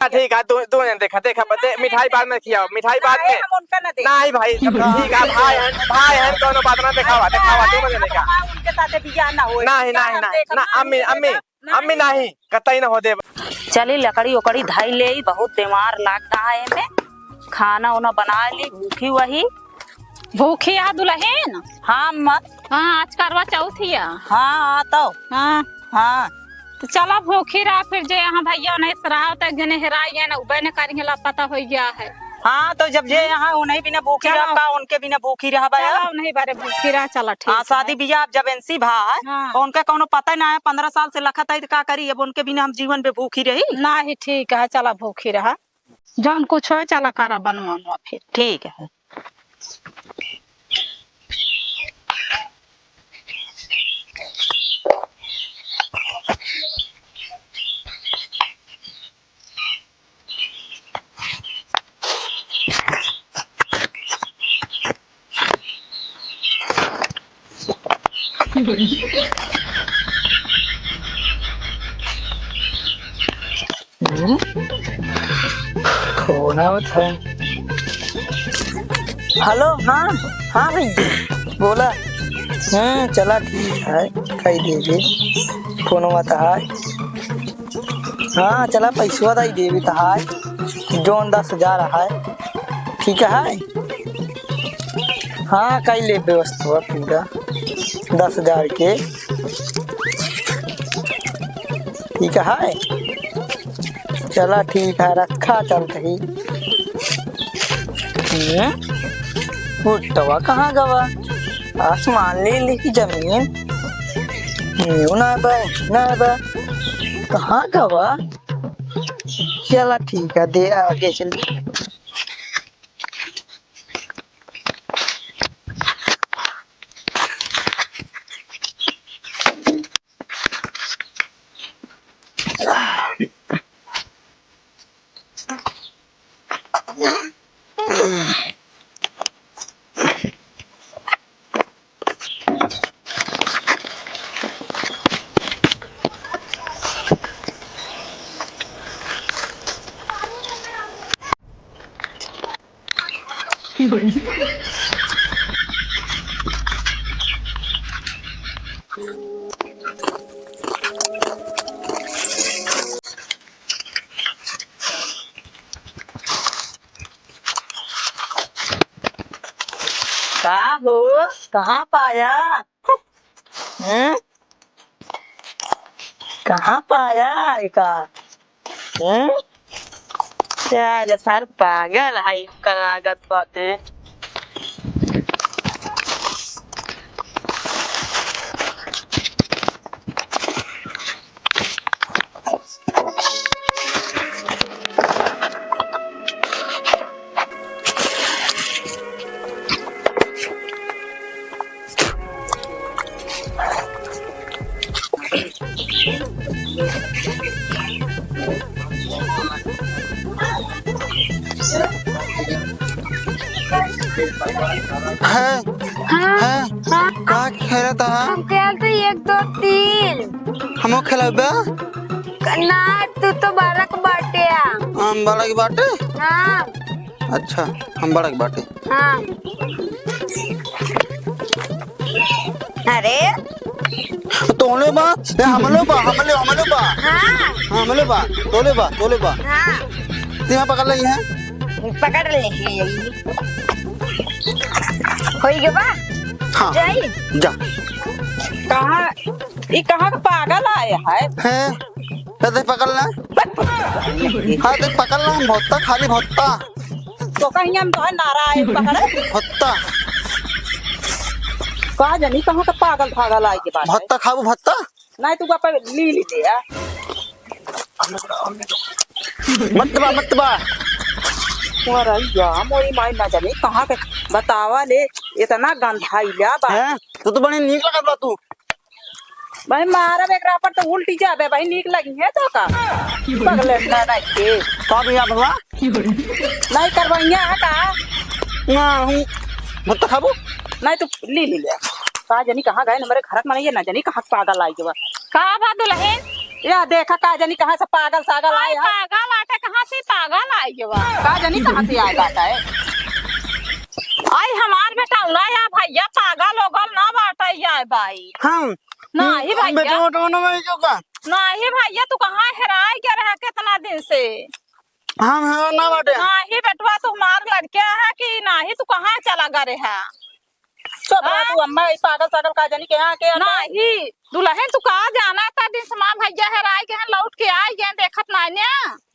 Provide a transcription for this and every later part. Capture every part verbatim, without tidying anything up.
हाँ, ठीक है, तू, तू नहीं देखा, देखा, दे, मिठाई बाद में खियाओ, मिठाई बाद नहीं, में। हम उनका ना दे। नहीं भाई, ठीक है, भाई है, भाई है, कौनो बात ना, देखावा, देखावा, तू मत देखा। हाँ, उनके साथे बियाह ना होए। नहीं, नहीं, हम नहीं, देख, ना, हम अम्मी, देख, अम्मी, ना, अम्मी, नहीं। नहीं, कतई ना हो दे। चली, लकड़ी उकड़ी धई ले, बहुत बीमार लागता है एमे। खाना उना बना ली, भूखी वही। भूखी आ दुलहिन? हाँ, अम्मा। हाँ, आज करवा चौथ हिया। हाँ, हाँ, तो। हाँ। हाँ। तो चला भूखी रहा, फिर जे यहाँ भैया नहीं सराव, तो एक जने हेराई गए ना, उबे ने करेंगे ला पता हो गया है। हाँ, तो जब जे यहाँ उन्हीं बिना भूखी चला। रहा, का उनके बिना भूखी रहा बा? चला, उन्हीं बारे भूखी रहा, चला, ठीक हाँ, है। शादी बियाह अब जब एनसी भा है, हाँ। तो उनका कौनो पता ना है, पन्द्रह साल से लखत है, तो का करी, अब उनके बिना हम जीवन पे भूखी रही? ना ही, ठीक है, चला भूखी रहा। जौन कुछ होए, चला करा बनवा उनवा फिर। ठीक है। हम्म? फोन आवत है। हेलो, हाँ, हाँ भैया, बोला। हम्म, चला ठीक है, कही देबे। फोनवा तो है। हाँ, चला पैसवा दई देबे तो है, जौन दस हजार है, ठीक है। हाँ, कई ले व्यवस्था पूरा दस हजार के, ठीक है। चला ठीक है, रखा चलत ही। हम्म, भुट्टवा कहाँ गवा? आसमान ले ली कि जमीन? न्यू ना बा, ना बा। कहाँ गवा? चला ठीक है, दे आगे चली। का हो, कहाँ पाया? हम्म? कहाँ पाया एका? हम्म? चल, सार पागल है, एकर लागत बाटे। हैं? हाँ, हैं? हाँ। का खेलत हा? हम खेलत ही एक, दो, तीन। हमहू खेलबे? ना, तू तो बालक बाटे आ। हम बालक बाटे? हाँ। अच्छा, हम बड़क बाटे। हाँ। अरे। तोले बा, ए, हमले बा, हमले, हमले बा। हाँ। हमले बा, तोले बा, तोले बा। हाँ। ते यहाँ पकड़ ले है। पकड़ ले है। होई गे बा? हाँ। जाई? जा। कहाँ, ई कहाँ का पागल आए है? हैं? ए, देख पकड़ ले। हाँ, देख पकड़ ले, भत्ता खाली भत्ता। तो कहीं हम तो है नारा आए पकड़े। भत्ता। का जानी कहाँ का पागल भागल आए के बाद है। भत्ता खाबू भत्ता? नहीं, तू का पे ली ली दे यार। मत बा, मत बा। अरे या, मोरी माई ना जानी कहाँ के बतावा ले, इतना गंधाइला बा। हैं? तू तो बड़ी नीक लगत बा तू। भाई मारब एकरा पर तो उल्टी जाबे भाई, नीक लगी है तो का? पगले ना नहीं के। का भैया भला? नहीं करवाइया है का? ना हूँ। भत्ता खाबू? नहीं तू ली ली ले। का जानी कहाँ गए हमारे घर में, नहीं है ना जानी कहाँ पागल आई गवा। का बा दुल्हन? या देखा, का जानी कहाँ से पागल सागल आई आए हैं। पागल आटे, कहाँ से पागल आई गवा? का जानी कहाँ से आए बाटा है। आई हमार बेटौना या भैया पागल ओगल ना बाटा या बाई। हम? नाही हम भैया। बेटौना, बेटौना में क्यों का? नाही भैया, तू कहाँ हेराय गया रहा कितना दिन से? हम हेरा ना बाटे। नाही बेटवा, तू हमार लड़के है कि नाही, तू कहाँ चला गए है? चुप रह हाँ? तू अम्मा, ई पागल सागल का जानी के यहाँ के आता? नाही, दुलहिन तू का जाना था दिन से माँ भैया हेराय गए हैं, लौट के आय गए हैं, देखत नाही ने।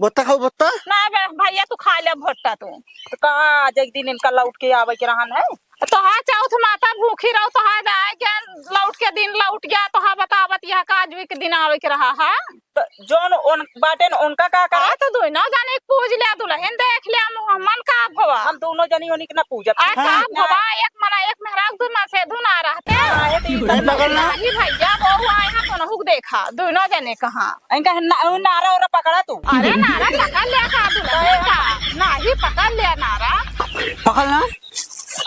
भुट्टा खाओ, भुट्टा। ना बे, भैया तू खा ले भुट्टा तू। तो कहाँ आज एक दिन इनका लौट के आवे के रहन है? तो हाँ, चौथ माता भूखी रहो, तो हाँ जाए के लौट के दिन लौट गया, तो हाँ बतावत यह का आज के दिन आवे के रहा है। तो जौन उन बाटेन उनका का करे? हाँ, तो दुइनो जने पूज लिया, दुलहिन देख लिया, मुँह मन का भवा। हम दुनो जनी उन्हीं के ना पूजब। आ, का हाँ। भवा, एक मना एक मेहरारू दुइ मन से धुन आ रहते। हाँ, ये तो ई नहीं सब पकड़ना। नाही भैया, वो आए हैं, कोनो हुक देखा, दुइनो जने कहाँ। इनका ना-, उ नारा ओरा पकड़ा तू। अरे नारा पकड़ लिया का दुलहिन का? नाही पकड़ लिया नारा। पकड़ ना।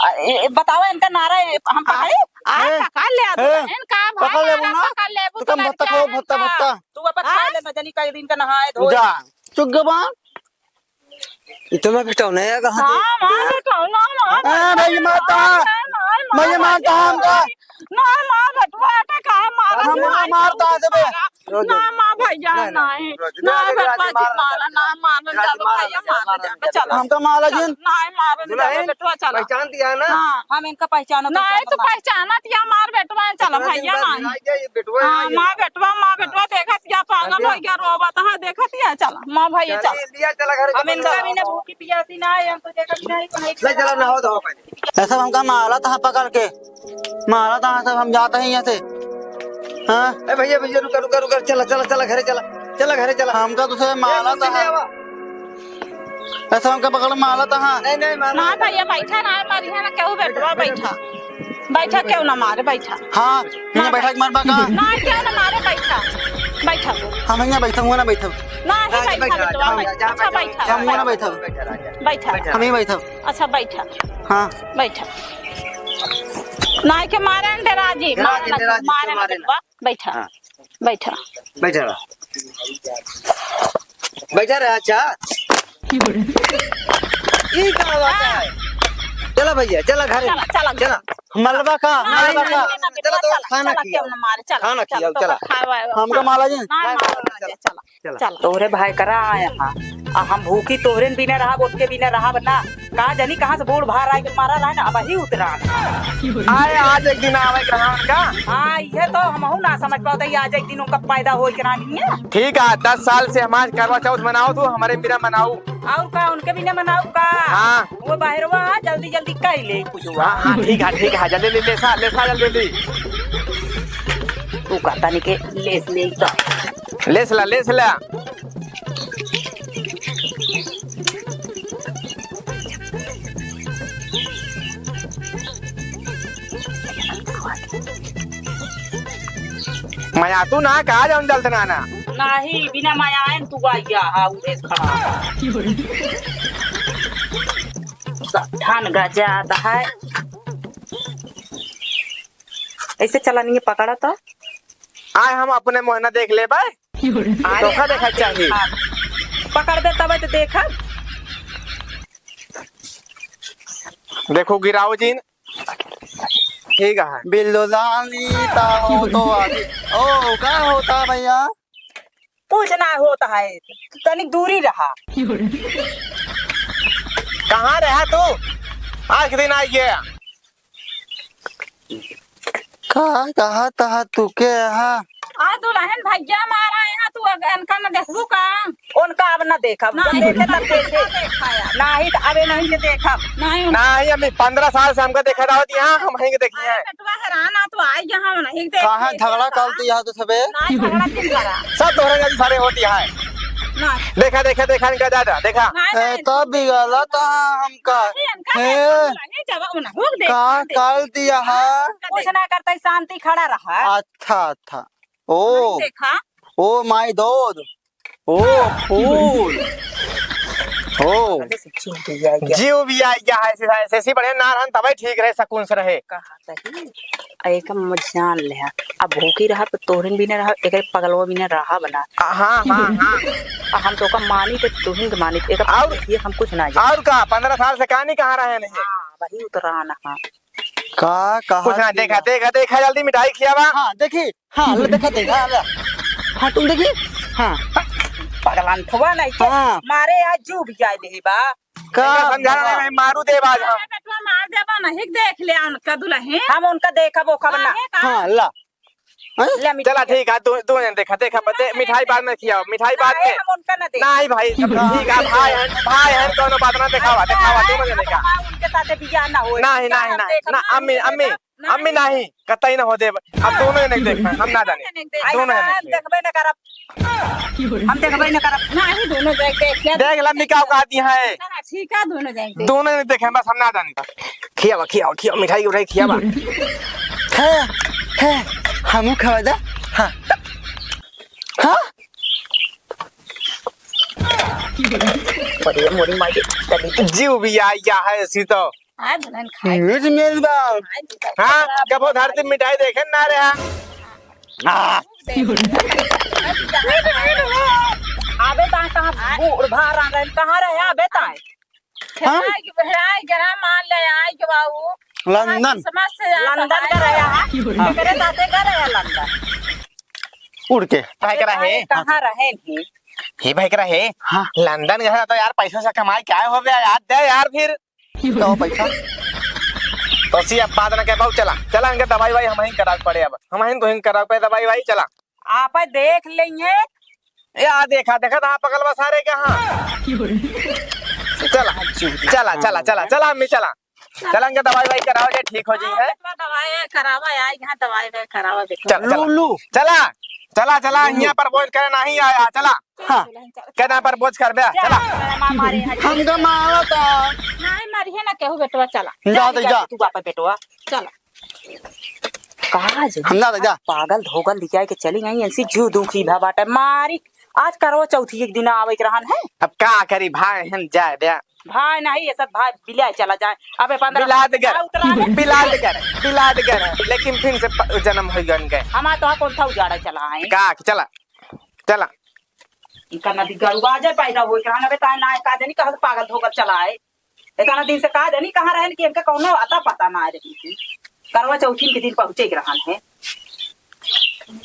आ, ए, ए, बतावा इनका नारा, ए, हम आ, पकड़ी? आ, ए, पकड़ लिया ए, दुलहिन का भाई, पकड़ लेबू नारा ना। पकड़ लेबू तो तुम भत्ता खाओ, भत्ता, भत्ता। तू अपन खा ले, ना जानी कई दिन का नहाए धोए। जा, चुप गबा। इतना बेटौना है कहाँ से? हाँ, मार बेटौना, मार ए, भाई, मारता है। भाई, मारता है हमका। ना, मार बेटवा, आटे काहे मारा? हम ना मारता है सबे। ना, माँ भैया, नहीं, नहीं। ना, बेटवा जी, मारा, ना, मारा, चलो भैया, मारा, चलो। हमका मारा जिन। नहीं, मारा, दुलहिन, चलो, बेटवा, चलो। पहचान दिया ना? हाँ। हम इनका पहचानो तो नहीं, तो पहचानत या मार बेटवा, चलो भैया, नहीं। ये बेटवा है, हाँ, ये माँ बेटवा, माँ बेटवा, देखत या पागल हो गया, रोवत है, देखत या, चलो, माँ भैया, चलो। लिया, चला घर हम इनका भी ना भूखी पियासी ना है, हम तो देखत नहीं, कहीं ले चला, नहाओ धो पहले। ऐसा हमका मारा था पकड़ के, मारा था सब, हम जाते हैं यहाँ से। हाँ? ए भैया, भैया, रुका, रुका, रुका, चला, चला, चला, घरे चला, चला, घरे चला। हमका तुसे ए, मारा मुझसे था। ले आवा। ऐसा हमका पकड़ मारा था। नहीं, नहीं, मारा ना नहीं। भैया, बैठा ना, मारी है ना, क्यों बैठवा, बैठा। बैठा, क्यों ना मारे, बैठा। हाँ, ना यहाँ बैठा के मार बा का? ना, क्यों ना मारे, बैठा। बैठा। हम यहाँ बैठा, हुआ ना बैठा। ना, ही हाँ, बैठा, बैठा, बैठा, हाँ, बैठा। जहाँ अच्छा, बैठा बैठा। हम हुआ ना बैठा। बैठा, राजा। बैठा। बैठा। हम ही बैठा। अच्छा, बैठा। हाँ। बैठा। नाई के मारे न डेरा जी, डेरा मारे जी, न, डेरा जी, मारे न मारे न। बेटवा। बैठा। हाँ। बैठा। बैठा रहा। बैठा रहा, अच्छा। ई का बात है? चला भैया, चला घरे। चला, चला, चला। मलबा का? ना, मलबा ना, का? ना, ना, चला, तो चला, खाना चला, खियाओ। क्यों ना मारे? चला, खाना चला, खियाओ, तो चला। खावा, खावा। हमका माला जी? ना, ना, ना, ना, चला। चला। चला। तोहरे भाई करा आया हा। आ हम भूखी तोहरे न बिना रहब, ओतके बिना रहब ना। का जानी कहाँ से बूढ़ भार आए के मारा रहा ना, अबही उतरा। आए, आज एक दिन आवे के रहा उनका। हाँ, ये तो हमहू ना समझ पावत है, आज एक दिन उनका पैदा होए के रहा नहीं है। ठीक है, दस साल से हमार करवा चौथ मनाओ तू, हमरे बिना मनाऊ। और का, उनके बिना मनाऊ का? हाँ। वो बाहरवा है, जल्दी जल्दी कर ले पूजवा। हाँ, हाँ, ठीक है, ठीक है, जल्दी ले, लेसा, लेसा, जल्दी, जल्दी। तू कहता नहीं के लेस ले तो। लेस ला, लेस ला। मया तू ना कहा जाऊन जल्द ना ना। नाही, बिना मया आयन तू आइया हा, उधेस खड़ा। धान गजात है। ऐसे चला नहीं पकड़ा तो। आए हम अपने मोहना देख लेबे। अरे धोखा देखा हाँ, चाहिए। देखा। पकड़ दे तबे तो देखा। देखो गिराओ जीन। ठीक है। बिल्लो लाली ता हो तो आली। ओ, का होता भैया? कुछ ना होता है, तनी दूरी रहा। कहाँ रहा तू? आज के दिन आ गया। का कहा तहा तू के हा? आ दुलहिन भैया मारा यहाँ तू अग-, इनका न देखबू का? उनका अब न देखब। ना, जब देखे तब देखे। देखा यार। नाही तो अबे नहीं के देखब। नहीं, उन- नाही, अम्मी, पन्द्रह साल से हमका देखा रहत यहाँ, हम नहीं के देखी अरे हैं। बेटवा हैरान आ, तू आई यहाँ नहीं देख कहाँ के झगड़ा देखा। कर दिया तू सबे? ना, झगड़ा किन करा? सब तोहरे जैसे सारे होती है। ना। देखा, देखा, देखा, इनका दादा, देखा। ना, ए, ना, तब भी गलत है हमका। नहीं, इनका हे। देखा, नहीं, जब उन्हें हुक देखा, का देख। कर दिया है? कुछ ना करता, शांति खड़ा रहा। अच्छा, अच्छा। ओ। नहीं देखा। ओ my God। ओ फूल। ओ। जीव भी आई गया। जीव भी आई गया है, ऐसे, ऐसे, ऐसे बढ़िया ना रहन, तबे ठीक रहे, सुकून से रहे। कहा सही। आ, एक हम जान ले, अब भूखी रहा, तो तोहरिन भी ना रहा, एक पगलवा भी ना रहा बना। आ, हाँ, हाँ, हाँ। आ, हम तो का मानी, तो तुहिन के मानी, एक और ये हम कुछ ना जाने। और का, पन्द्रह साल से कहानी कहाँ रहे नहीं? हाँ, वही उतरान, हाँ। का, कहा कुछ ना, देखा, देखा, देखा, जल्दी मिठाई खियावा। हाँ, देखी, हाँ, ले, देखा, देखा, ले। हाँ, तुम देखी? हाँ। पगलान थोड़ा नहीं के। हाँ। मारे आज जू भी जाए नहीं बा। का इनका समझाना बाबा? नहीं, मैं मारू देब आज हम। अरे बेटवा, मार देबा नहीं, देख ले उनका दुल्हन। हम उनका देखब, ओखब ना। काहे का? हाँ, ला। हैं? ले मिठाई। चला ठीक है, दो, दो जन देखा, देखा, दे, मिठाई बाद में खियाओ, मिठाई बाद काहे में। हम उनका ना देख? नहीं भाई, ठीक है, भाई है, भाई है, कौनो बात ना, देखावा, देखावा, दोनों जने का। उनके साथे बियाह ना होए। नहीं, नहीं, नहीं, ना, अम्मी, अम्मी, ना। अम्मी नहीं, कतई ना हो देब। अब दोनों जने देख, हम ना जाने। दोनों जने देख। देखबे ना करब। हम देखबे ना करब। नहीं, दोनों देख, देख ले। देख ले, अम्मी का औकात यहाँ है। चला, ठीक है, दोनों देख, देख। दोनों जने देखे, बस हम ना जाने। खियावा, खियावा, खियावा, मिठाई उठाई खियावा। है, है, हमू खावा जा। हाँ। हाँ? अरे, मोरी माई, तनी जीव भी आ गया है, ऐसी तो। आ, दुल्हन खाए। मिर्च, मिर्च बा। खाए, खाए, हाँ, खाए। कबो धरती मिठाई देखे ना रहे, हाँ। हाँ। आबे ता कहाँ बूढ़ भा रहा है, कहाँ रहे आबे ता? हाँ? हेराई के, हेराई के रहा, मान ले, आई के बाबू। लंदन। समझ से आ, लंदन का रहा है। हाँ। एकरे साथे का रहा लंदन। उड़ के। भाई करा है? कहाँ रहे नहीं? हे भाई करा है? हाँ। लंदन गया तो यार, पैसा से कमाई क्या हो गया यार, दे यार फिर। का हो पैसा? तो सी अब बात ना कह पाऊ, चला, चला, इनके दवाई वाई हम ही करा पड़े, अब हम ही तो ही करा पे दवाई वाई, चला। आप देख लेंगे। या देखा, देखा था पगलवा सारे के, हाँ। चला, चला, चला, चला, चला, अम्मी, चला। चला, इनके दवाई वाई कराओ जे ठीक हो जी, हाँ, है? बेटवा, दवाई करावा, आ, यहाँ दवाई वाई करावा, बेटवा। चला, चला। लू, लू। चला, चला, चला, लू, लू। यहाँ पर बोझ करे नहीं आया, चला। हाँ। कहना पर बोझ कर बे, चला। चला, मार, मारे यहाँ। हमका मारा था। नहीं, मारिए ना केहू, बेटवा, चला। जा, जा, जा, जा। तू बापा, बेटवा, चला। कहाँ जे? हम ना ले जा। पागल धोगल लिया के चली गई, ऐसी जीव दुखी भा बाटे। मारी, आज करवा चौथी एक दिन आवे के रहन है। अब का करी भाई, हम जाए दे। भाई नहीं, ये सब भाई बिलाए चला जाए। अबे पन्द्रह बिलादगर, उतरा है। बिलादगर, बिलादगर है, लेकिन फिर से प-, जन्म हो गन गए। हमार तो कौन था उजाड़ा चला है। का, चला, चला। इनका नदी गरुआ जे पैदा होई, कहाँ ना बेटा, ना का जानी कहाँ से पागल धोगल चला है। इतना दिन से का जानी कहाँ रहन कि इनका कौनो अता पता ना रही थी। करवा चौथी के दिन पहुँचे के रहन है।